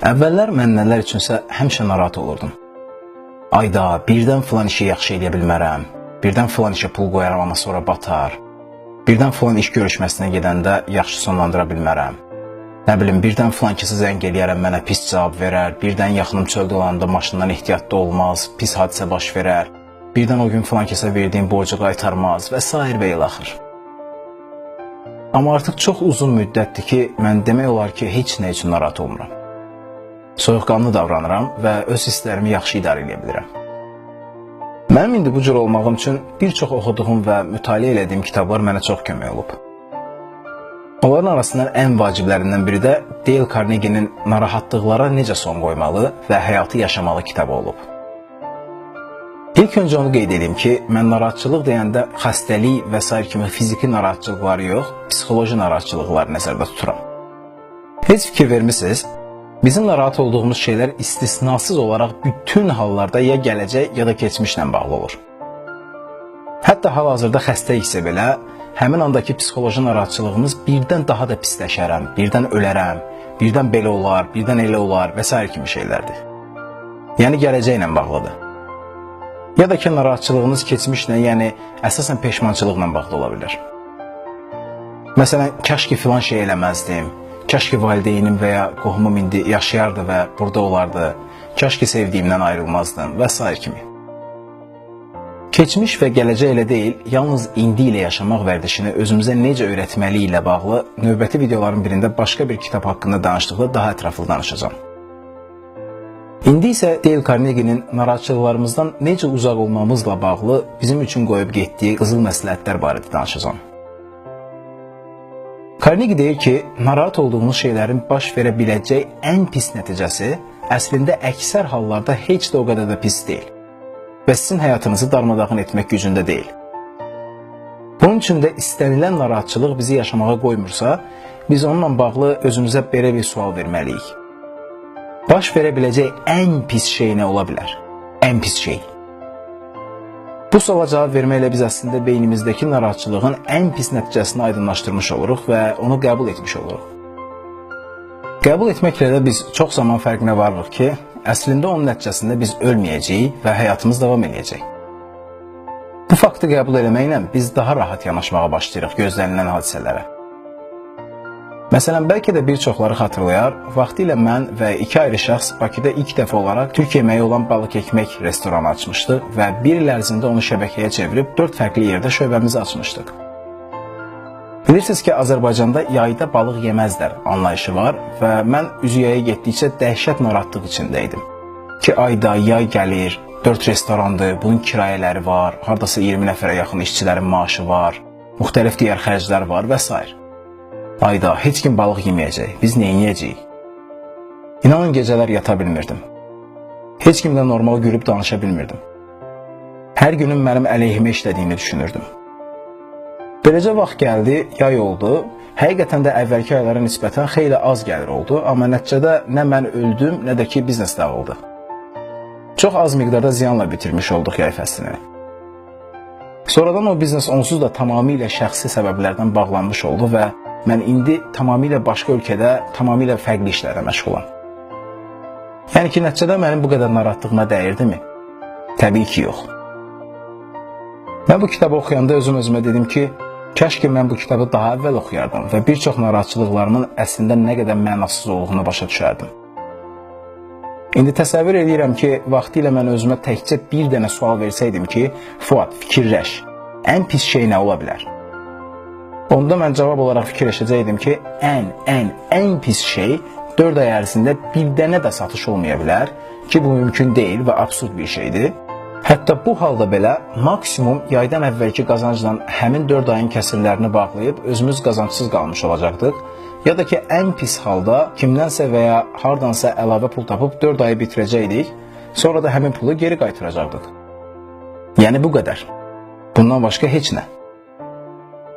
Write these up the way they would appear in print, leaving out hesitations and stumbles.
Əvvəllər mən nələr üçünsə həmişə narahat olurdum. Ayda birdən filan işi yaxşı eləyə bilmərəm, birdən filan işə pul qoyaram amma sonra batar, birdən filan iş görüşməsinə gedəndə yaxşı sonlandıra bilmərəm. Nə bilim, birdən filan kəsə zəng eləyərəm, mənə pis cavab verər, birdən yaxınım çöldə olanda maşından ehtiyatlı olmaz, pis hadisə baş verər, birdən o gün filan kəsə verdiyim borcu qaytarmaz və sair və ilaxır. Amma artıq çox uzun müddətdir ki, mən demək olar ki, heç nə üçün narahat olmuram. Soyuqqanlı davranıram və öz hisslərimi yaxşı idarə edə bilirəm. Mənim indi bu cür olmağım üçün bir çox oxuduğum və mütaliə elədiyim kitablar mənə çox kömək olub. Onların arasından ən vaciblərindən biri də Dale Carnegie'nin Narahatlıqlara necə son qoymalı və həyatı yaşamalı kitabı olub. İlk öncə onu qeyd edeyim ki, mən narahatçılıq deyəndə xəstəlik və sair kimi fiziki narahatçılıqları yox, psixoloji narahatçılıqları nəzərdə tuturam. Heç fikir vermisiniz? Bizim narahat olduğumuz şeylər istisnasız olaraq bütün hallarda ya gələcək ya da keçmişlə bağlı olur. Hətta hal-hazırda xəstəyiksə belə, həmin andakı psixoloji narahatçılığımız birdən daha da pisləşərəm, birdən ölərəm, birdən belə olar, birdən elə olar və sair kimi şeylərdir. Yəni gələcəklə bağlıdır. Ya da ki, narahatçılığınız keçmişlə, yəni əsasən peşmançılıqla bağlı ola bilər. Məsələn, kaş ki filan şey eləməzdim, kaş ki valideynim və ya qohumum indi yaşayardı və burada olardı, kaş ki sevdiyimdən ayrılmazdım və sair kimi. Keçmiş və gələcək ilə deyil, yalnız indi ilə yaşamaq vərdişini özümüzə necə öyrətməli ilə bağlı növbəti videoların birində başqa bir kitab haqqında danışdıqda daha ətraflı danışacağam. İndi isə Dale Carnegie'nin narahatçılıqlarımızdan necə uzaq olmamızla bağlı bizim üçün qoyub getdiyi qızıl məsləhətlər barədə danışacağam. Carnegie deyir ki, narahat olduğumuz şeylərin baş verə biləcək ən pis nəticəsi əslində əksər hallarda heç də o qədər də pis deyil və sizin həyatınızı darmadağın etmək gücündə deyil. Bunun üçün də istənilən narahatçılıq bizi yaşamağa qoymursa, biz onunla bağlı özümüzə belə bir sual verməliyik. Baş verə biləcək ən pis şey nə ola bilər? Ən pis şey. Bu suala cavab verməklə biz əslində beynimizdəki narahatçılığın ən pis nəticəsini aydınlaşdırmış oluruq və onu qəbul etmiş oluruq. Qəbul etməklə də biz çox zaman fərqinə varırıq ki, əslində onun nəticəsində biz ölməyəcəyik və həyatımız davam eləyəcək. Bu faktı qəbul eləməklə biz daha rahat yanaşmağa başlayırıq gözlənilən hadisələrə. Məsələn, bəlkə də bir çoxları xatırlayar, vaxtilə mən və iki ayrı şəxs Bakıda ilk dəfə olaraq türk yeməyi olan Balıq Ekmek restoranı açmışdıq və bir il ərzində onu şəbəkəyə çevirib 4 fərqli yerdə şöbəmizi açmışdıq. Bilirsiniz ki, Azərbaycanda yayda balıq yeməzlər anlayışı var və mən üzü yaya getdikcə dəhşət narahatlıq içində idim. Ki, ayda yay gəlir, 4 restorandır, bunun kirayələri var, hardasa 20 nəfərə yaxın işçilərin maaşı var, müxtəlif digər xərclər var və s. Ayda heç kim balıq yeməyəcək, biz nə yeyəcəyik? İnanın gecələr yata bilmirdim. Heç kimlə normal gülüb danışa bilmirdim. Hər günün mənim əleyhimə işlədiyini düşünürdüm. Beləcə vaxt gəldi, yay oldu. Həqiqətən də əvvəlki aylara nisbətən xeyli az gəlir oldu, amma nəticədə nə mən öldüm, nə də ki biznes dağıldı. Çox az miqdarda ziyanla bitirmiş olduq yay fəslini. Sonradan o biznes onsuz da tamamilə şəxsi səbəblərdən bağlanmış oldu və mən indi tamamilə başqa ölkədə, tamamilə fərqli işlərlə məşğulam. Yəni ki, nəticədə mənim bu qədər narahatlığıma dəyirdimi? Təbii ki, yox. Mən bu kitabı oxuyanda özüm özümə dedim ki, kaş ki mən bu kitabı daha əvvəl oxuyardım və bir çox narahatçılıqlarımın əslində nə qədər mənasız olduğunu başa düşərdim. İndi təsəvvür edirəm ki, vaxtilə mən özümə təkcə bir dənə sual versəydim ki, Fuad, fikirləş, ən pis şey nə ola bilər? Onda mən cavab olaraq fikirləşəcəkdim ki, ən pis şey 4 ay ərzində bir dənə də satış olmaya bilər ki, bu mümkün deyil və absurd bir şeydir. Hətta bu halda belə maksimum yaydan əvvəlki qazancla həmin 4 ayın kəsirlərini bağlayıb özümüz qazancsız qalmış olacaqdıq. Ya da ki, ən pis halda kimdənsə və ya hardansa əlavə pul tapıb 4 ayı bitirəcəkdik, sonra da həmin pulu geri qaytaracaqdıq. Yəni bu qədər. Bundan başqa heç nə.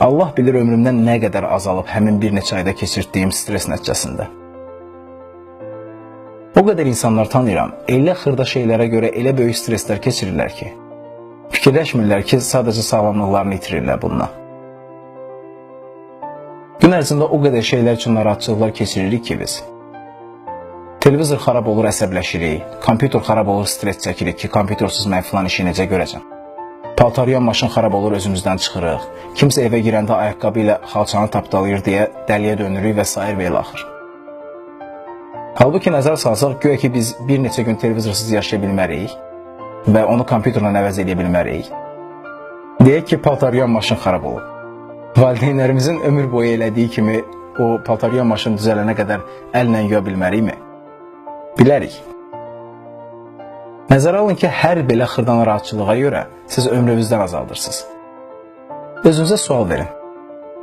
Allah bilir ömrümdən nə qədər azalıb həmin bir neçə ayda keçirdiyim stres nəticəsində. O qədər insanlar tanıyıram, elə xırda şeylərə görə elə böyük streslər keçirirlər ki, fikirləşmirlər ki, sadəcə sağlamlıqlarını itirirlər bundan. Gün ərzində o qədər şeylər üçün narahatçılıqlar keçiririk ki biz. Televizor xarab olur, əsəbləşirik. Kompüter xarab olur, stres çəkirik ki, kompütersiz mən filan işi necə görəcəm. Paltaryan maşın xarab olur, özümüzdən çıxırıq. Kimsə evə girəndə ayaqqabı ilə xalçanı tapdalayır deyə dəliyə dönürük və sair və ilaxır. Halbuki nəzər salsaq, güya ki biz bir neçə gün televizorsuz yaşaya bilmərik və onu kompüterlə əvəz edə bilmərik. Deyək ki, paltaryan maşın xarab olub. Valideynlərimizin ömür boyu elədiyi kimi o paltaryan maşın düzələnə qədər əllə yuya bilmərikmi? Bilərik. Nəzərə alın ki, hər belə xırda narahatçılığa görə siz ömrünüzdən azaldırsınız. Özünüzə sual verin.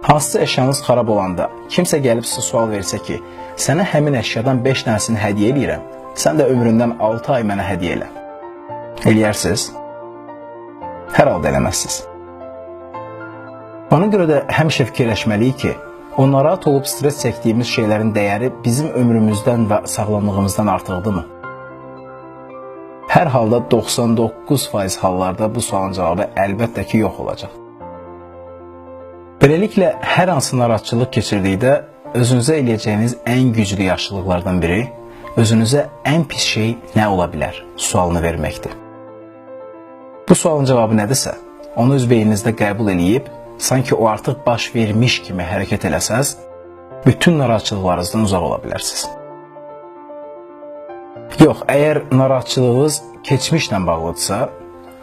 Hansısa əşyanız xarab olanda kimsə gəlib sizə sual versə ki, sənə həmin əşyadan 5 dənəsini hədiyyə eləyirəm, sən də ömründən 6 ay mənə hədiyyə elə. Eləyərsiz? Hər halda eləməzsiz. Ona görə də həmişə fikirləşməliyik ki, o narahat olub stres çəkdiyimiz şeylərin dəyəri bizim ömrümüzdən və sağlamlığımızdan artıqdırmı? Hər halda 99% hallarda bu sualın cavabı əlbəttə ki, yox olacaq. Beləliklə, hər hansı narahatçılıq keçirdikdə özünüzə eləyəcəyiniz ən güclü yaxşılıqlardan biri özünüzə ən pis şey nə ola bilər sualını verməkdir. Bu sualın cavabı nədirsə, onu öz beyninizdə qəbul eləyib, sanki o artıq baş vermiş kimi hərəkət eləsəz, bütün narahatçılıqlarınızdan uzaq ola bilərsiniz. Yox, əgər narahatçılığınız keçmişlə bağlıdırsa,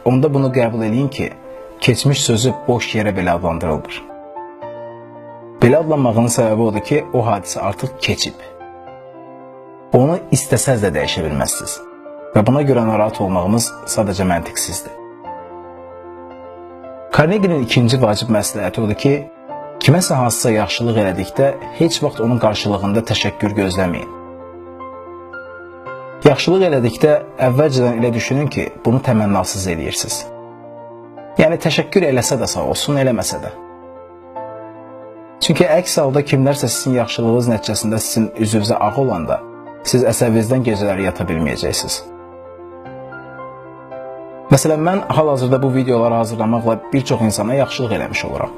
onda bunu qəbul eləyin ki, keçmiş sözü boş yerə belə adlandırılmır. Belə adlanmağının səbəbi odur ki, o hadisə artıq keçib. Onu istəsəz də dəyişə bilməzsiniz və buna görə narahat olmağımız sadəcə məntiqsizdir. Carnegie'nin ikinci vacib məsləhəti odur ki, kiməsə hansısa yaxşılıq elədikdə heç vaxt onun qarşılığında təşəkkür gözləməyin. Yaxşılıq elədikdə əvvəlcədən elə düşünün ki, bunu təmənnasız eləyirsiniz. Yəni təşəkkür eləsə də sağ olsun, eləməsə də. Çünki əks halda kimlərsə sizin yaxşılığınız nəticəsində sizin üzünüzə ağ olanda, siz əsəbinizdən gecələri yata bilməyəcəksiniz. Məsələn, mən hal-hazırda bu videoları hazırlamaqla bir çox insana yaxşılıq eləmiş oluram.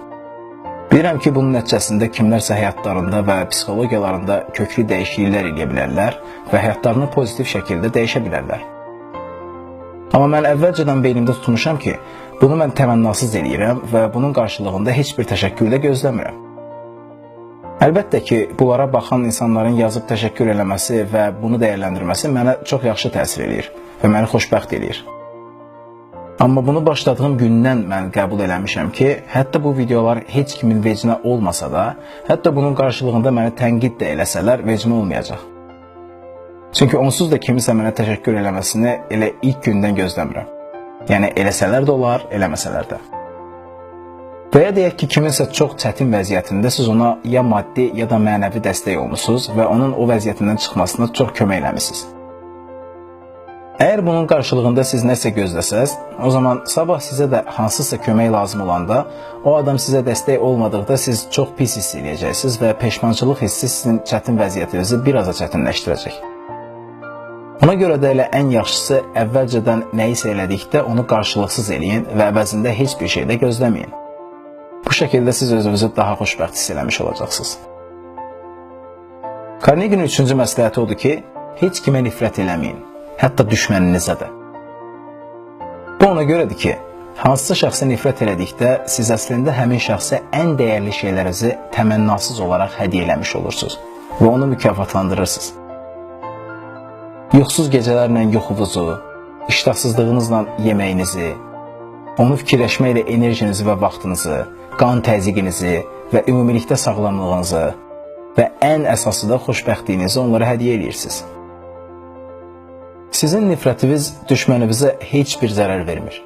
Bilirəm ki, bunun nəticəsində kimlərsə həyatlarında və psixologiyalarında köklü dəyişikliklər eləyə bilərlər və həyatlarını pozitiv şəkildə dəyişə bilərlər. Amma mən əvvəlcədən beynimdə tutmuşam ki, bunu mən təmənnasız eləyirəm və bunun qarşılığında heç bir təşəkkür də gözləmirəm. Əlbəttə ki, bunlara baxan insanların yazıb təşəkkür eləməsi və bunu dəyərləndirməsi mənə çox yaxşı təsir eləyir və məni xoşbəxt eləyir. Amma bunu başladığım gündən mən qəbul eləmişəm ki, hətta bu videolar heç kimin vecinə olmasa da, hətta bunun qarşılığında məni tənqid də eləsələr, vecimə olmayacaq. Çünki onsuz da kiminsə mənə təşəkkür eləməsini elə ilk gündən gözləmirəm. Yəni eləsələr də olar, eləməsələr də. Və ya deyək ki, kiminsə çox çətin vəziyyətində siz ona ya maddi, ya da mənəvi dəstək olmusunuz və onun o vəziyyətindən çıxmasına çox kömək eləmisiniz. Əgər bunun qarşılığında siz nəsə gözləsəz, o zaman sabah sizə də hansısa kömək lazım olanda, o adam sizə dəstək olmadıqda siz çox pis hiss eləyəcəksiniz və peşmançılıq hissi sizin çətin vəziyyətinizi biraz da çətinləşdirəcək. Ona görə də elə ən yaxşısı əvvəlcədən nəyisə elədikdə onu qarşılıqsız eləyin və əvəzində heç bir şey də gözləməyin. Bu şəkildə siz özünüzü daha xoşbəxt hiss eləmiş olacaqsınız. Carnegie'nin üçüncü məsləhəti odur ki, heç kimə nifrət eləməyin. Hətta düşməninizə də. Bu ona görədir ki, hansısa şəxsə nifrət elədikdə siz əslində həmin şəxsə ən dəyərli şeylərinizi təmənnasız olaraq hədiyyə eləmiş olursunuz və onu mükafatlandırırsınız. Yuxusuz gecələrlə yuxunuzu, iştahsızlığınızla yeməyinizi, onu fikirləşməklə enerjinizi və vaxtınızı, qan təzyiqinizi və ümumilikdə sağlamlığınızı və ən əsası da xoşbəxtliyinizi onlara hədiyyə eləyirsiniz. Sizin nifrətiniz düşməninizə heç bir zərər vermir.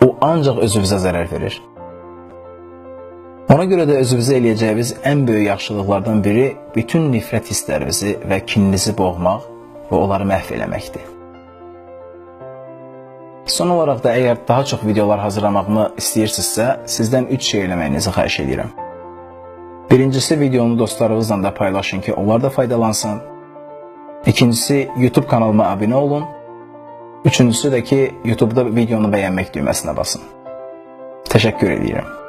O ancaq özünüzə zərər verir. Ona görə də özünüzə eləyəcəyiniz ən böyük yaxşılıqlardan biri bütün nifrət hisslərinizi və kininizi boğmaq və onları məhv eləməkdir. Son olaraq da əgər daha çox videolar hazırlamağımı istəyirsinizsə, sizdən 3 şey eləməyinizi xahiş edirəm. Birincisi, videonu dostlarınızla da paylaşın ki, onlar da faydalansın. İkincisi, YouTube kanalıma abunə olun. Üçüncüsü də ki, YouTube'da videonu bəyənmək düyməsinə basın. Təşəkkür edirəm.